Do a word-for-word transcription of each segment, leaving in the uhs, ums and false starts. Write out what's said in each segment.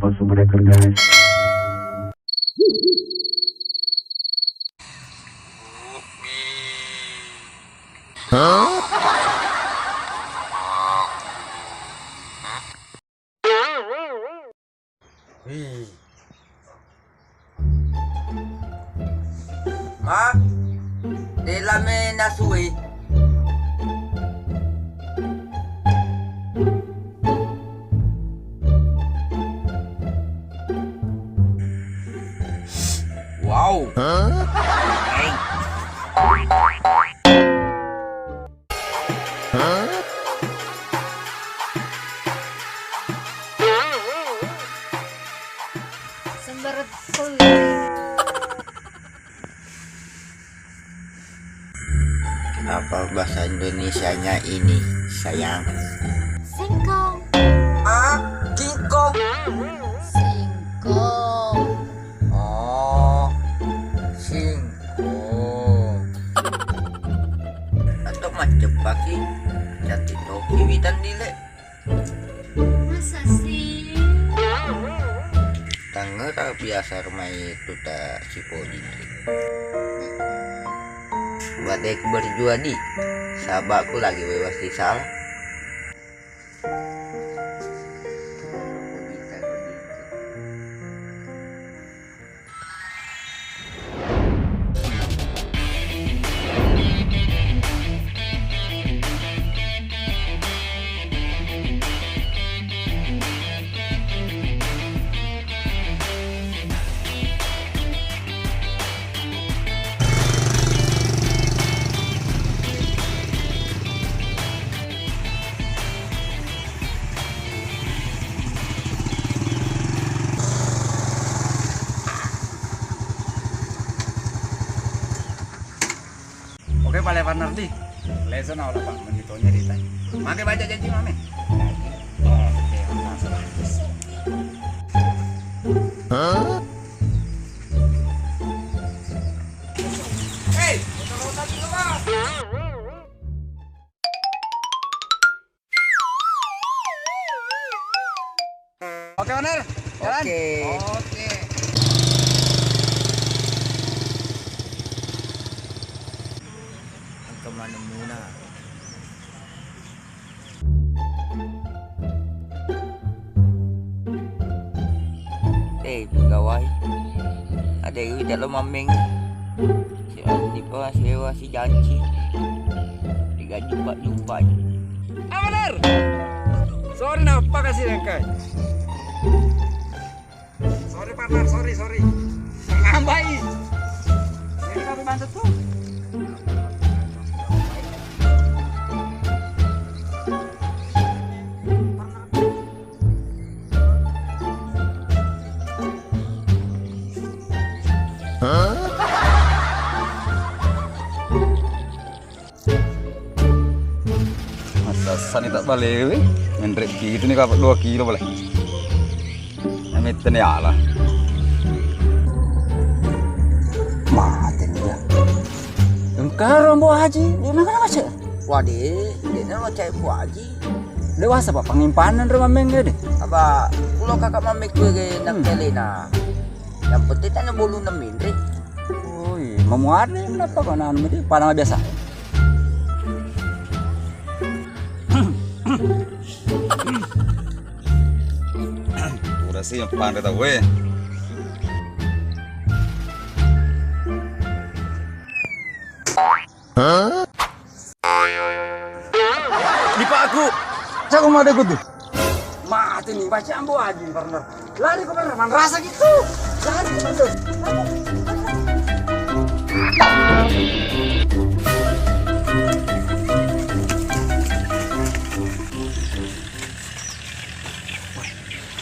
Pas Breaker, guys. Wih. Ma, de lame nasue. Wow. Sembarang. Apa bahasa Indonesianya ini, sayang? Singkong. Ah, kingkong. Singkong. Oh, singkong. Atau macam paki, cantik toki witan dile. Masa sih? Tangngera biasa rumai tuta sipoji. Badek berjuadi, sahabatku lagi bebas di salah. Oke, pale partner di. Leso na ola, Pak, menitonya di tai. Make baca janji mame. Oke, langsung. Hei, oke, owner. Jalan. Oke. Oke. Engka manemmuna. Eh, pegawai. Ada duit lo mammeng. Siapa sewa si janci. Tiga jumpa-jumpa. Ah, bener. Sorry, napa kasih lengkai? Sorry, partner, sorry, sorry. Nambahi. Jadi kami bantu tuh. Massasani tak balewe, menre pitu ni kapang dua kilo bale. Namette ni ala. Mate ni dia. Engkaro Ambo Haji, dia nak kena macet. Wah, dia, dia nak macet Ambo Haji. Dewasa, Pak, pangimpanan ro mameng de. Apa, kulo kakak mameng kue ke nak kelena. Yang penting tanya bolu nem minri. Oh iya, mamuare napa kok nanu medi pada biasa. Pura sih yang panre tau we. Di paku. Cako made kutu. Mate ni, baca Ambo Haji, partner. Lari ko, partner, manrasa gitu. Lari ko, partner.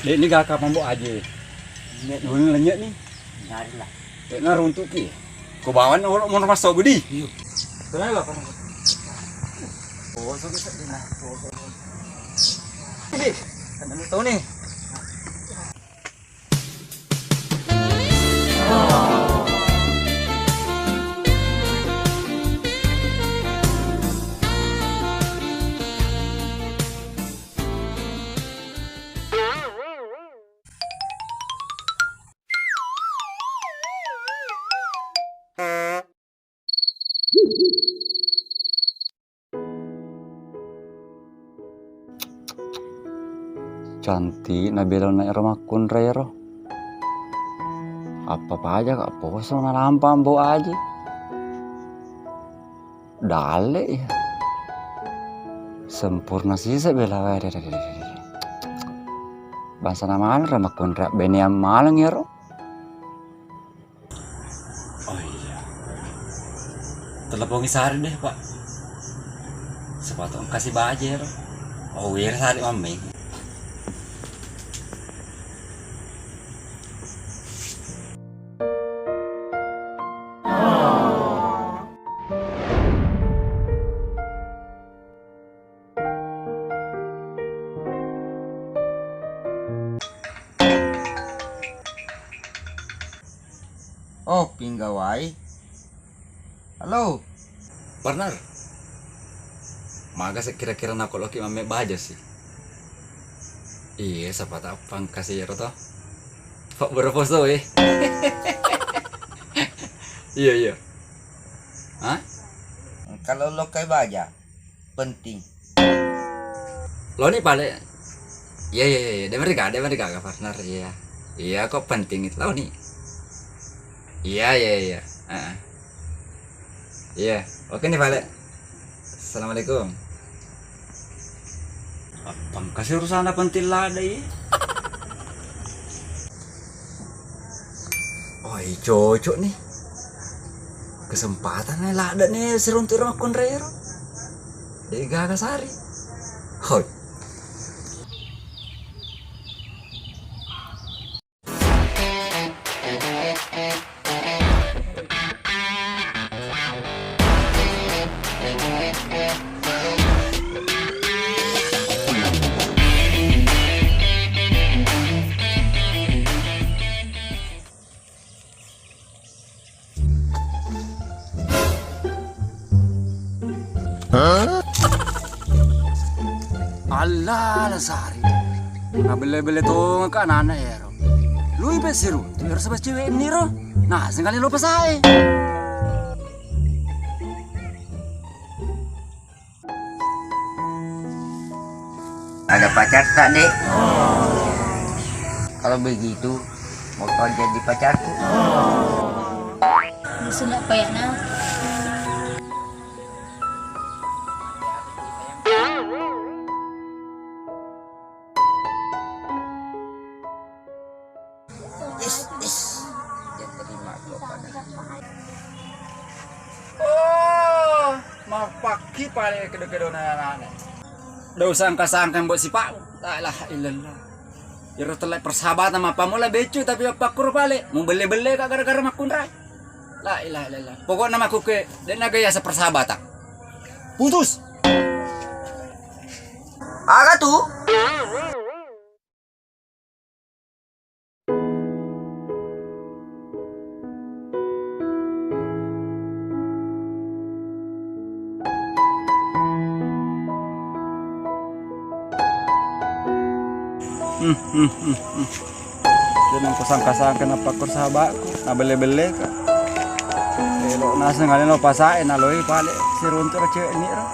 Dek, ini gak kapan Ambo Haji. Ini dulu lenyek nih. Nyari lah. Dek, nah, runtuki. Ko bawanna olo monro massobu di. Iyo. Tenang lah, tenang. Oh, so bisa di nah. Ini, tenang tau nih. Cantikna belona ero makkunrai ero. Appa paja ka poso nalampa Ambo Aji. Dalle iya. Sempurna sisa bela wae. Bangsana maleng ra makkunrai, beneang maleng ero. Oh iya. Telepongi Sari deh, Pak. Sepatu engkasi baja ero. Oh, iya Sari mammeng. Oh, pinggawai. Halo. Partner. Maga se kira-kira nako loki mamme baja sih. Iya, siapa tak pangkas ero to. Pak Bro Poso eh. Iya, iya. Hah? Kalau lokai baja, penting. Loni pale. Iya, iya, iya, iya. Dewe mega, dewe mega partner, iya. Iya, kok penting itu loni. Iya, iya, iya. Heeh. Iya, oke nih pale. Assalamualaikum. Apa kasih urusan penting lada iya? Oh, iya cocok nih. Kesempatan nih lada nih siruntu ro makkunrai ro. Degaga Sari. Hoi. Alla la Sari. Nabelle-belle tongeng ka anana ero. Lui pe siruntu ero sebab cewek ini ro. Nah, sengali lo pasae. Ada pacar tak, Dek? Kalau begitu, mau kau jadi pacarku? Disunat payakna. Is, is. Dia terima kok pada. Oh, mappakki pale kedo-kedona anane. Nda usangka-sangka mbok sipa'mu. La ilaha illallah. Iro tellai persahabatan mappammula beccu tapi mappakkuro pale. Mubelle-belle ka gara-gara makkunrai. La ilaha illallah. Pokokna makkuke, de'na gaya asa persahabatan. Putus. Aga tu? Hmm, hmm, hmm, hmm. De'na kusangka-sangka nappakkoro sahabatku, nabelle-belle ka. Elo naseng ale lo pasae naloi pale siruntu ro cewek ni ro.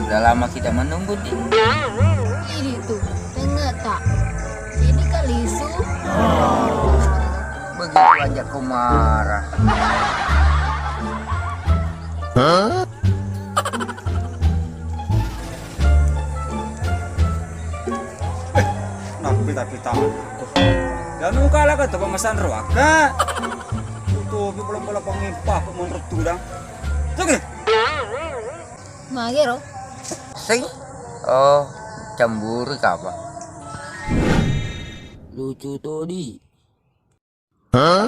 Udah lama kita menunggu, Di. Ini tuh, tengeta. Ini kalisu. Begitu aja kau marah. Hah? Eh, napita-pita. Dan muka lah kata pemesan ruaka. Tutupi bola-bola pengimpa, aku menurut tudang. Tuh gini. Magero? Sing? Oh, cemburu kapa? Lucu todi. Hah?